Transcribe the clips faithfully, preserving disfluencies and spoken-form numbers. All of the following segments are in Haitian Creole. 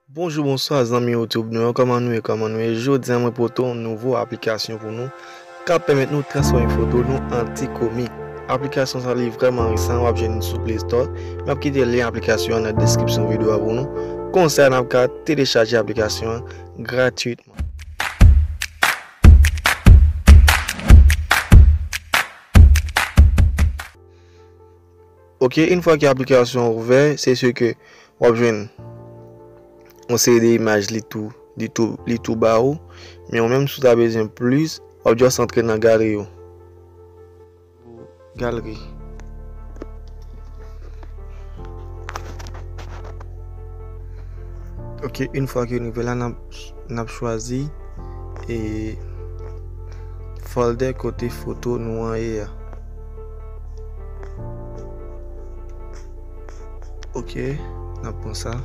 Bonjou, bonswa, zanmi YouTube nou yo, kòman nou ye, kòman nou ye? Jodi a, mwen pote yon nouvo aplikasyon pou nou k ap pèmèt nou transfòme foto nou an ti komik. Aplikasyon sa li vrèman enteresan, w ap jwenn li sou Play Store. M ap kite lyen aplikasyon an nan deskripsyon videyo a pou nou. Konsa, n ap ka telechaje aplikasyon an gratwitman. Ok, yon fwa ke aplikasyon an ouvè, se si ke w ap jwenn yon seri de imaj li tou, li tou, li tou ba ou. Men ou menm, si w ta bezwen plis, w ap just antre nan galri ou. Galri. Ok, yon fwa ke nou rive la, n ap, n ap chwazi e folder kote foto nou an ye a. Ok, n ap pran sa.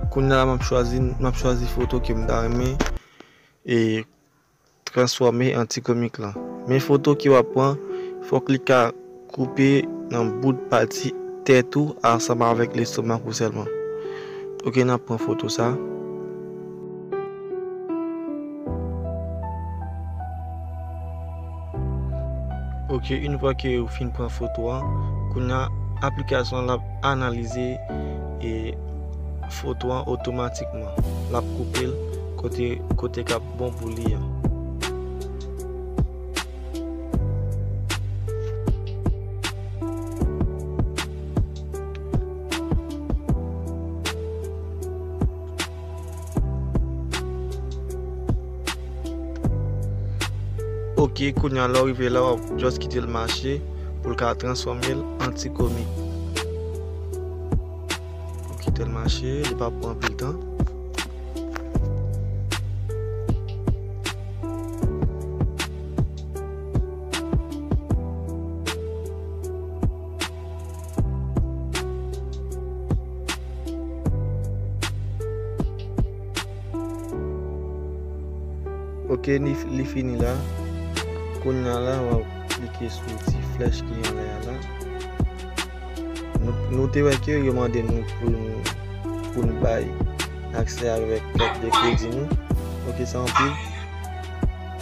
Kounye a la, m ap chwazi, m ap chwazi foto ke m ta renmen e transfòme an ti komik lan. Men foto ke w ap pran, fòk li ka koupe nan bout pati tèt ou ansanm avèk lestomak ou sèlman. Ok, n ap pran foto sa. Ok, yon fwa ke ou fin pran foto an, kounye a aplikasyon an l ap analize e foto an otomatikman. L ap koupe l kote, kote k ap bon pou li an. Ok, kounye a lè w rive la, w ap just kite l mache pou l ka transfòme l an ti komik. Ou kite l mache, li p ap pran anpil tan. Ok, li, li fini la. Kounye a la, w ap klike sou ti flèch ki anlè a la. Nou, nou te wè ke yo mande nou pou nou, pou nou bay aksè avèk kat de kredi nou. Ok, sa anpil.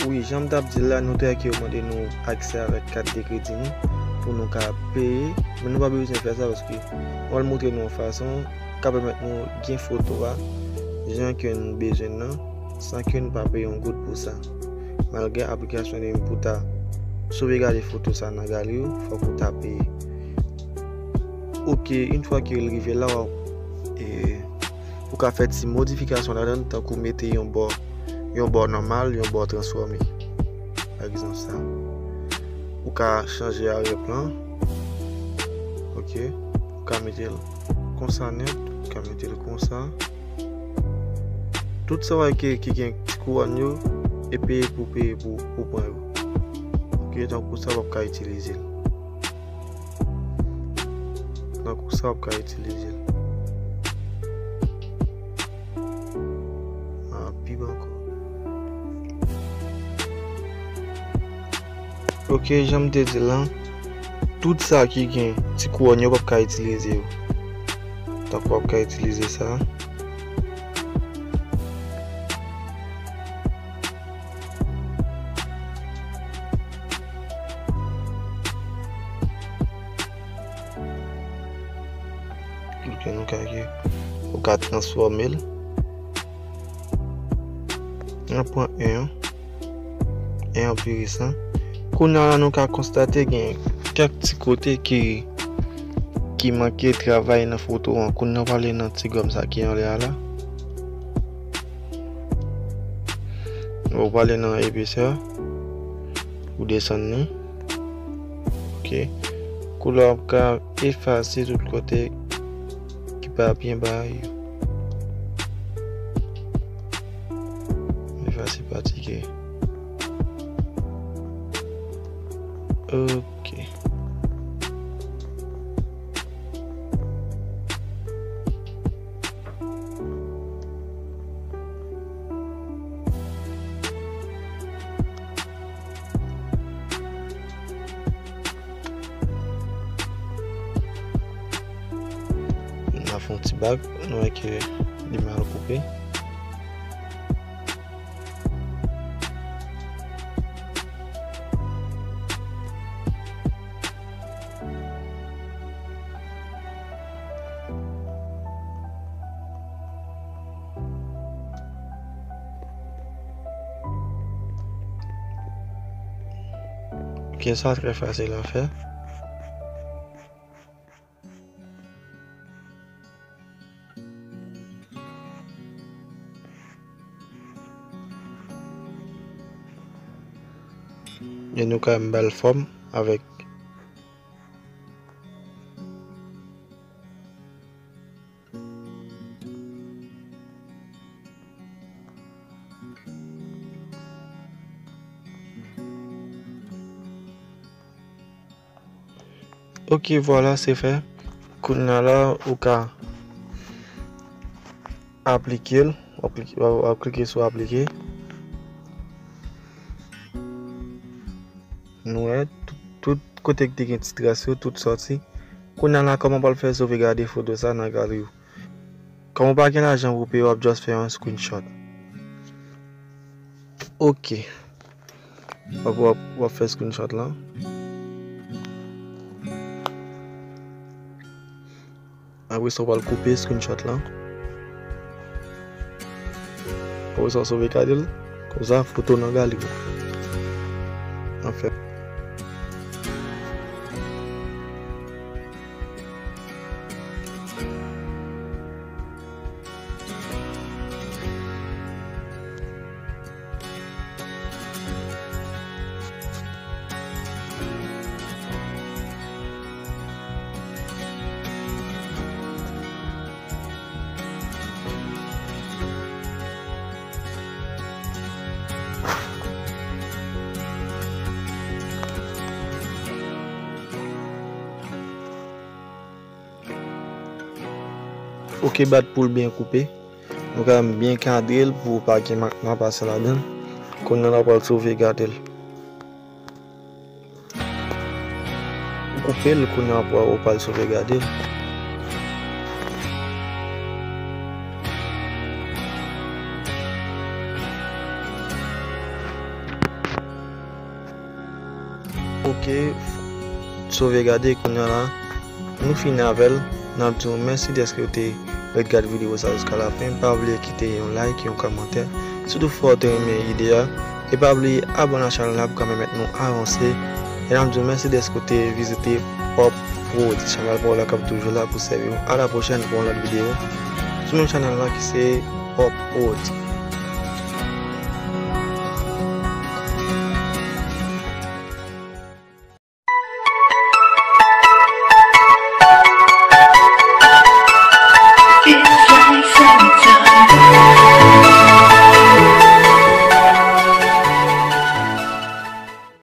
Wi, jan m t ap di l la, nou te wè ke yo mande nou aksè avèk kat de kredi nou pou nou ka peye. Men nou pa bezwen fè sa paske mwen al montre nou yon fason k ap pèmèt nou gen foto a jan ke nou bezwen nan, san ke nou pa peye yon goud pou sa. Malgre aplikasyon li menm pou ta sovegade foto sa nan galri w, fòk ou ta peye. Ok, yon fwa ke l rive la, w ap, e, ou ka fè ti modifikasyon ladan l, tankou mete yon bò, yon bò nòmal, yon bò transfòme. Pa egzanp sa. Ou ka chanje arrière plan. Ok. Ou ka mete l konsa nèt, ou ka mete l konsa. Tout sa w wè ki, ki gen ti kouwòn yo, e peye pou peye pou, pou pran yo. Ok, tankou sa w ap ka itilize l. Tankou sa w ap ka itilize l. Ah, pi bon ankò. Ok, jan m te di l lan, tout sa ki gen ti kouwòn yo, w p ap ka itilize yo. Tankou w ap ka itilize sa. Ok, nou ka, ou ka transfòme l. N ap pran en an. En an pi resan. Kounye a la, nou ka konstate gen kèk ti kote ki, ki manke travay nan foto an. Kounye a, w prale nan ti gòm sa ki anlè a la. Ou prale nan epesè. Ou desann li. Ok. Koulè w ap ka efase tout kote ki pa byen bay yo. Efase pati ke. Ok. Yon ti bag, nou wè ke li mal koupe. Ok, sa trè fasil a fè. E nou ka ba l fòm avèk. Ok, vwala, se fè. Kounye a la, ou ka aplike l. W ap klike, w ap, w ap klike sou aplike. Nou wè, tout, tout kote ki te gen ti tras yo, tout sòti. Kounye a la, kòman w pral fè sovegade foto sa nan galri w? Kòm ou pa gen lajan pou peye, w ap just fè yon screenshot. Ok. W ap, w ap, w ap fè screenshot lan. Apre sa, w pral koupe screenshot lan. Apre sa, w sovegade l. Konsa, foto nan galri w. Anfèt. Ok, bat pou l byen koupe. Nou ka byen kadre l pou pa gen mak nan pase ladan l. Kounye a la, w pral sovegade l. Ou koupe l, kounye a w pral sovegade l. Ok, sovegade kounye a la. Nou fini avè l. N ap di w mèsi dèske w te ret gade videyo sa jiska lafen. Pa bliye kite yon like, yon kòmantè. Sitou fò w te renmen ide a. E pa bliye abòne ak chanèl la pou ka pèmèt nou avanse. E n ap di w mèsi dèske w te vizite Pop Prod. Chanèl pa w la k ap toujou la pou sèvi w. A la pwochèn pou yon lòt videyo sou menm chanèl la ki se Pop Prod.